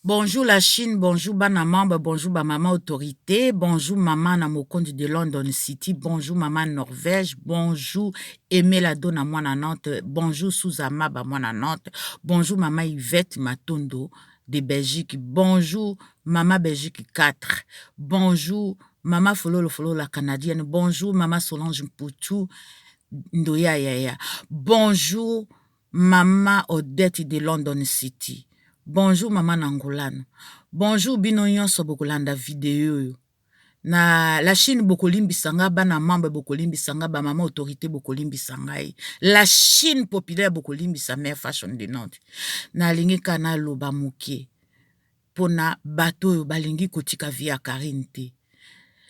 Bonjour la Chine, bonjour bana membre, bonjour ba maman autorité, bonjour maman na mokonzi de London City, bonjour maman Norvège, bonjour Aimé Dona mwana Nantes, bonjour Suzama ba mwana Nantes, bonjour maman Yvette Matondo de Belgique, bonjour maman Belgique 4, bonjour maman Fololo Fololo la canadienne, bonjour maman Solange Mputu Ndoya Yaya, bonjour maman Odette de London City. Bonjour maman Nangolano. Bonjour bino nyonso bokolanda video oyo. Na la Chine bokolimbisa nga, bana membre bokolimbisa nga, ba mama autorité bokolimbisa ngai. La Chine populaire bokolimbisa mère fashion de Nantes. Nalingi kaka naloba moke mpona bato oyo balingi kotika vie ya Karine te.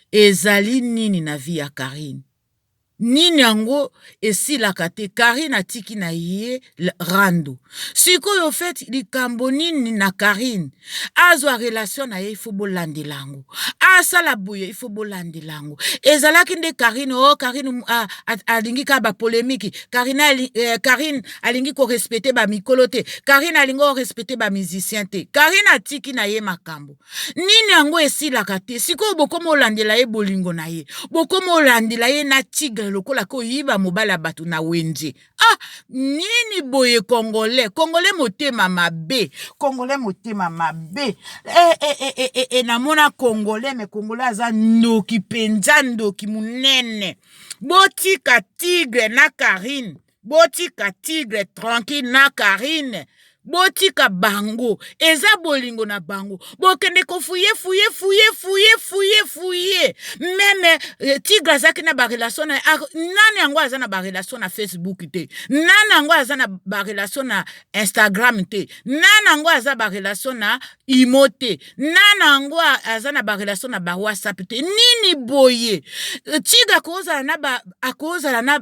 Ezali nini na vie ya Karine? Nini yango esilaka te? Karine atiki na ye rando. Sikoyo fait likambo nini na Karine? Azwa relation na ye, il faut bolandela yango. Asala boye, il faut bolandela yango. Ezalaki nde Karine, oh Karine alingi kaka bapolémique. Karine, Karine alingi korespecter bamikolo te. Karine alingi korespecter bamusicien te. Karine atiki na ye makambo. Nini yango esilaka te? Sikoyo bokoma olandela ye bolingo na ye, bokoma olandela ye na tigre lokola koyiba mobali ya bato na wenze. Ah, nini boye Congolais? Congolais motema mabe, Congolais motema mabe. E, e, e, e, e, e, namona Congolais, mais Congolais aza ndoki mpenza, ndoki monene. Botika tigre na Karine, botika tigre tranquille na Karine, botika bango, eza bolingo na bango. Bokende kofouiller, fouiller, fouiller, fouiller, fouiller, fouiller. Même tigre azalaki na barelation na nani yango aza na barelation na Facebook te, nani yango aza na barelation na Instagram te, nani yango aza barelation na imo te, nani yango aza na barelation na bawhatsapp te. Nini boye? Tigre akozala na ba, akozala na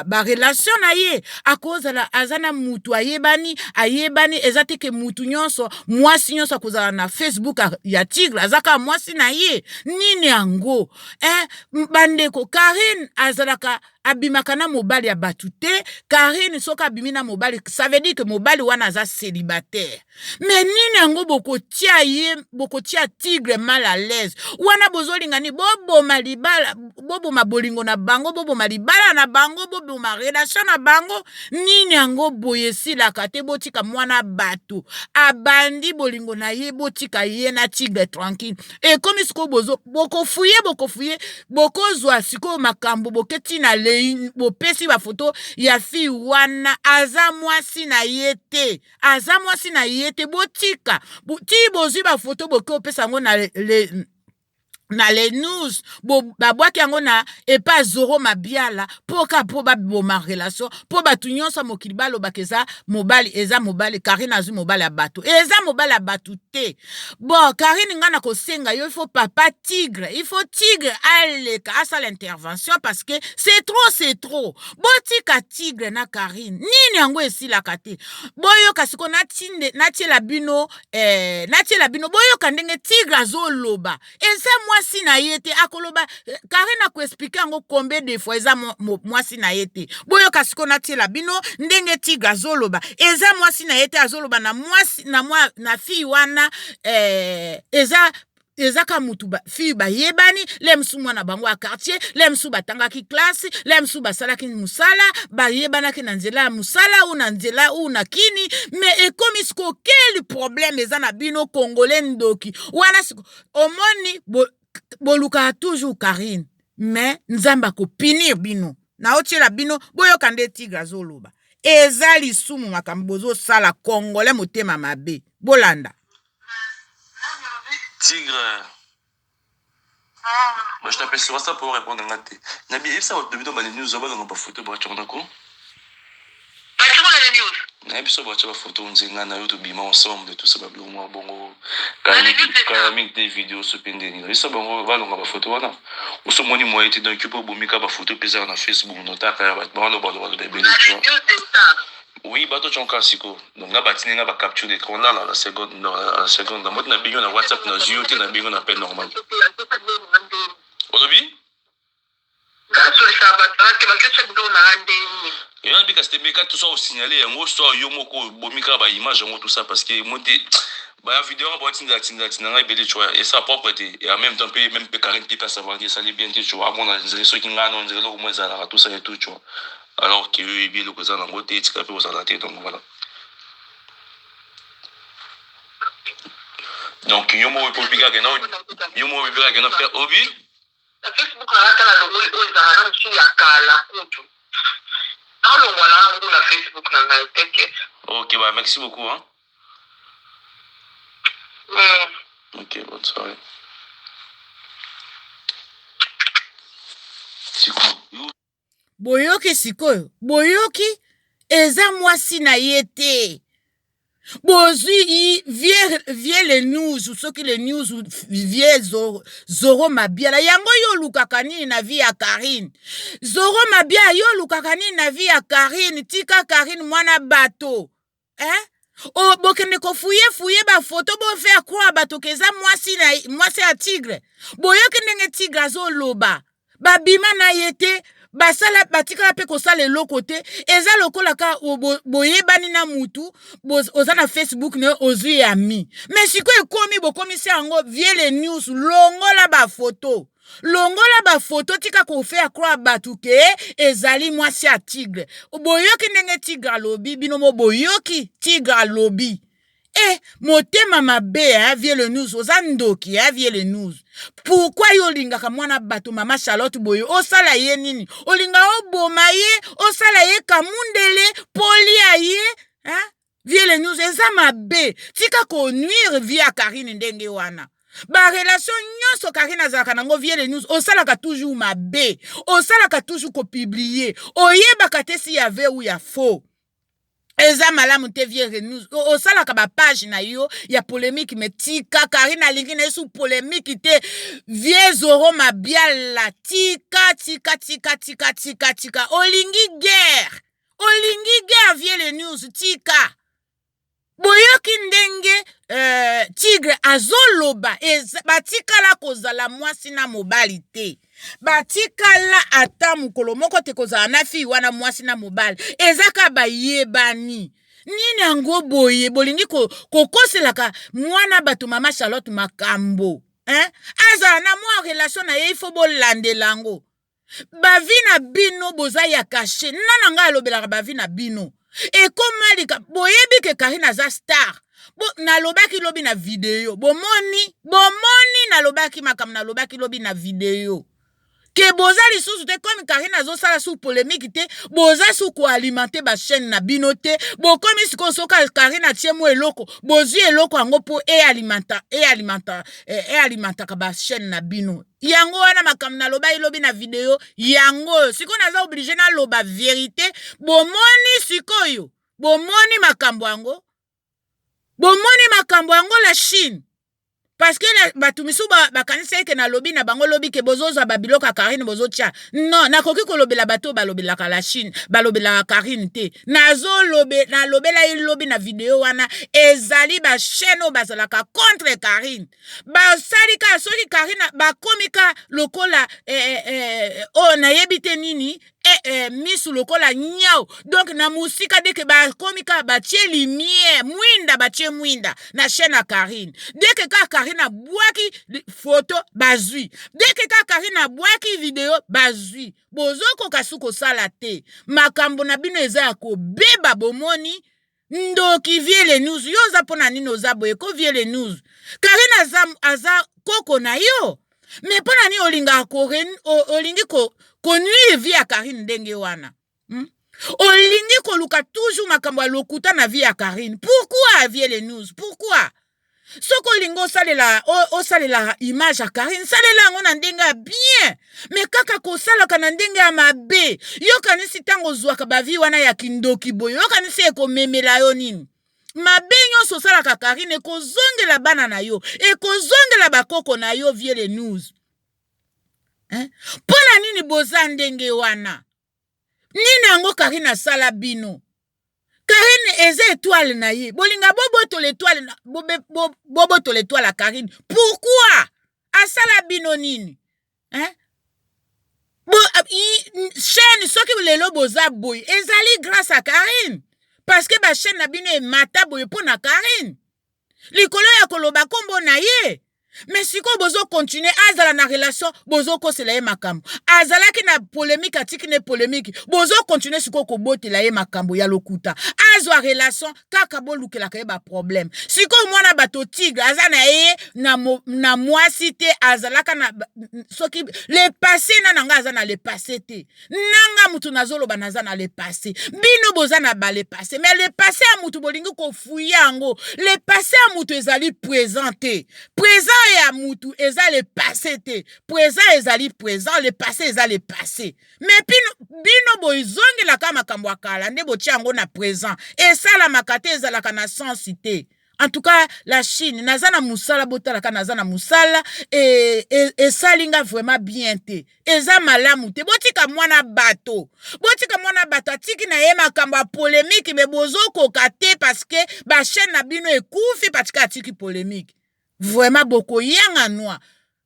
barelation ba, ba na ye, akozala aza na mutu ayebani, ayebani. Eza te ke mutu nyonso, mwasi nyonso akozala na Facebook ya tigre aza kaka mwasi na ye. Nini yango, eh, bandeko? Karine azalaka, abimaka na mobali ya bato te. Karine soki abimi na mobali, ça veut dire ke mobali wana aza célibataire. Mais nini yango bokotia ye, bokotia tigre mal à l'aise wana? Bozolinga nini? Boboma libala, boboma bolingo na bango, boboma libala na bango, boboma relation na bango. Nini yango boye esilaka te? Botika mwana bato abandi bolingo na ye, botika ye na tigre tranquille. Ekomi sikoyo bozo bokofouiller, bokofouiller, bokozwa sikoyo makambo boketi na lei, bopesi bafoto ya fille wana. Aza mwasi na ye te, aza mwasi na ye te. Botika ti bozwi bafoto, boke opesa yango na les news, babwaki yango na epa Zoro Mabiala mpo ka mpo baboma relation, mpo bato nyonso ya mokili balobaka eza mobali, eza mobali. Karine azwi mobali ya bato, eza mobali ya bato te. Bon, Karine, ngai na kosenga yo, il faut papa tigre, il faut tigre aleka asala intervention parce que c'est trop, c'est trop. Botika tigre na Karine. Nini yango esilaka te? Boyoka sikoyo, natiela bino, natiela bino, boyoka ndenge tigre azoloba. Eza mwasi na ye te. Akoloba, Karine akoexpliquer yango combien de fois, eza mwasi na ye te. Boyoka sikoyo, natiela bino ndenge tigre azoloba. Eza mwasi na ye te. Azoloba na mwasi na fille wana, eza ka mutu ba, fille bayebani le mosusu, mwana bango ya quartier le mosusu, batangaki classe le mosusu, basalaki mosala, bayebanaki na nzela ya mosala ou na nzela ou na kini. Mais ekomi sikoyo quel problème eza na bino Congolais ndoki wana? Siko omoni bolukaka toujours Karine, mais Nzambe akopunir bino. Naotiela bino, boyoka nde tigre azoloba. Eza lisumu makambo bozosala, Congolais motema mabe. Bolanda. Tigre. Moi, je t'appelle sur WhatsApp pour répondre à te. Nabi, yebisa bato bino ba news balonga bafoto batia nako. Nayebi biso batia bafoto nzenga na yo, tobima ensemble, tout ça, babiloko mwa bongo, kala mingi te, video so mpe ndeni. Nayebisa bango balonga bafoto wana. Osomoni moye te, donc mpo obomika bafoto mpe ezaka na Facebook, notaka ya bato baloba baloba ebele, tu vois. Oui, bato tionka siko. Donc nga batindi nga bacapture d'écran là, la seconde, non, la seconde moti na bengi na WhatsApp, na zwi yo te, na bengi na appel normal. Olobi? Nalobela bato wana te, bakesa biloko na nga ndenge nini? Yo na bika c'était meka tout ça osignaler yango soit yo moko obomi kaka ba image yango tout ça parce que moi te ba vidéo yango batinda tinda tinda ngai ebele tu vois et ça propre te et en même temps mpe même mpe Karine Pipa Savandi esali bien te tu vois amona nzela soki ngai na nzela eloko moko ezalaka tout ça et tout tu vois alors que yo oyebi eloko eza nango te etika mpe kozala te donc voilà donc yo moko mpe obikaka na yo moko obikaka na frère obi Na Facebook na nga ata nalongoli oyo ezalaka na mosusu ya kala kutu nalongwa na yango na Facebook na ngai t'inquiète. Ok bah merci beaucoup hein. Ok bonne soirée. Sikoyo Boyoki sikoyo? Boyoki? Eza mwasi na ye te. Bozwi vie, vie le news soki le news vie Zoro, Zoro Mabiala yango yo olukaka nini na vie ya Karine? Zoro Mabiala yo olukaka nini na vie ya Karine? Tika Karine mwana bato eh? O, bokende kofuye fuye bafoto bofaire croire bato ke eza mwasi na mwasi ya tigre. Boyoki ndenge tigre azoloba, babima na ye te, basala batikala mpe kosala eloko te. Eza lokola ka boyebani na mutu, oza na Facebook na yo ozwi ami, mais sikoyo ekomi bokomisi yango vie le news. Longola bafoto, longola bafoto, tika kofaire croire bato ke ezali mwasi ya tigre. Boyoki ndenge tigre alobi, bino mo boyoki tigre alobi. Eh, motema mabe hein, vie le news oza ndoki hein, vie le news. Pourquoi yo olingaka mwana bato mama Charlotte boye? Osala ye nini? Olinga oboma ye, osala ye kamundele polia ye hein? Vie le news eza mabe, tika ko nuire vie ya Karine ndenge wana. Ba relation nyonso Karine azalaka nango, vie le news osalaka toujours mabe, osalaka toujours ko publier, oyebaka te si ya vrai ou ya faux. Eza malamu te vie news, osalaka ba page na yo ya polemique, mais tika Karine alingi na ye su polemique te. Vie Zoro Mabiala, tika tika tika tika tika tika, olingi guerre, olingi guerre vie le news, tika. Boyoki ndenge tigre azoloba, batikala kozala mwasi na mobali te, batikala ata mokolo moko te kozala na fille wana mwasi na mobali, eza kaka bayebani. Nini yango boye bolingi kokoselaka mwana bato mama Charlotte makambo hein? Azala na mwa relation na ye, il faut bolandela yango. Bavi na bino boza ya kashe, nana ngai alobelaka bavi na bino ekoma lika. Boyebi ke Karine aza star. Nalobaki lobi na video, bomoni, bomoni nalobaki makambo nalobaki lobi na video ke boza lisusu te comme Karine azosala su polémique te, boza su koalimenter ba chaîne na bino te. Bokomi sikoyo soki Karine atie mo eloko, bozwi eloko yango mpo ealimentaka ba chaîne na bino. Yango wana makambo naloba elobi na video yango oyo sikoyo naza oblige naloba verité. Bomoni sikoyo, bomoni makambo yango, bomoni makambo yango la Chine, parce que bato misusu bakanisa eke nalobi na bango lobi ke bozozwa babiloko ya Karine bozotia. Non, nakoki kolobela bato oyo balobelaka la Chine, balobelaka Karine te. Nalobela ye lobi na video wana, ezali ba chaîne oyo bazalaka contre Karine. Basali kaka soki Karine bakomi ka lokola oyo nayebi te nini, misu lokola nyau. Donc na mosika deke bakomi kaka batie lumière mwinda, batie mwinda na chaîne ya Karine. Deke kaka Karine abwaki photo bazwi, deke kaka Karine abwaki video bazwi. Bozokoka su kosala te, makambo na bino eza ya kobeba. Bomoni ndoki vie le news, yo oza mpona nini oza boye ko vie le news? Karine aza koko na yo, me mpona nini olingaka olingi konuire vie ya Karine ndenge wana? Olingi koluka toujours makambo ya lokuta na vie ya Karine. Pourquoi vie le news? Pourquoi? Soki olingi osalela image ya Karine, salela yango na ndenge ya bien, me kaka kosalaka na ndenge ya mabe. Yokanisi ntango ozwaka bavi wana ya kindoki boye, yokanisi ekomemela yo nini? Mabe nyonso osalaka Karine ekozongela bana na yo, ekozongela bakoko na yo vie le news. Mpo na nini boza ndenge wana? Nini yango Karine asala bino? Karine eza étoile na ye, bolinga bobotola étoile, bobotola étoile ya Karine. Pourquoi asala bino nini? Hein? Bo, chaîne soki lelo boza boye ezali grâce à Karine, parce que bachaîne na bino emata boye mpo na Karine, likolo ya koloba nkombo na ye. Mais sikoyo bozocontinuer, azala na relation, bozokosela ye makambo. Azalaki na polémique, atiki ne polémique, bozocontinuer sikoyo kobotela ye makambo ya lokuta. Azwa relation kaka, bolukelaka ye baproblème. Sikoyo mwana bato Tigre aza na ye na mwasi te, azalaka na soki le passé na nga, aza na le passé te. Nanga mutu nazoloba, naza na le passé, bino boza na ba le passé. Mais le passé ya mutu bolingi kofuya yango. Le passé ya mutu ezali présent te, présent ya mutu eza le passé te. Présent ezali présent, le passé eza le passé. Mais bino, bino bozongelaka makambo ya kala nde botia yango na présent. Esalamaka te, ezalaka na sens te. En tout cas, la Chine, naza na mosala, botalaka, naza na mosala. Esali nga vraiment bien te, eza malamu te. Botika mwana bato, botika mwana bato atiki na ye makambo ya polémique. Mais bozokoka te parce que bachaîne na bino ekufi parce que atiki polémique. Vraiment, bokoyanga noa,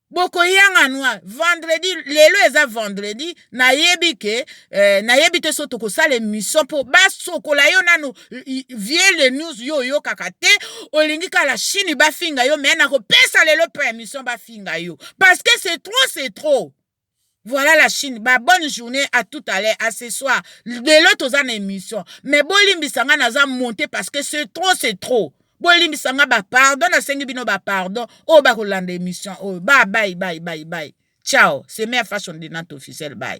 bokoyanga noa. Vendredi, lelo eza vendredi, nayebi ke nayebi te so tokosala émission mpo basokola yo nanu. Vie le news, yo oyokaka te, olingi kaka la Chine bafinga yo. Mais nakopesa lelo mpo émission bafinga yo, parce que c'est trop, c'est trop. Voilà la Chine. Ba bonne journée, à tout à l'heure, à ce soir. Lelo toza na émission, mais bolimbisa nga, naza monté parce que c'est trop, c'est trop. Bolimbisa nga, bapardon, nasengi bino bapardon. Oyo bakolanda émission oyo, ba bye bye bye bye, ciao. C'est Mère Fashion de Nantes officiel, bye.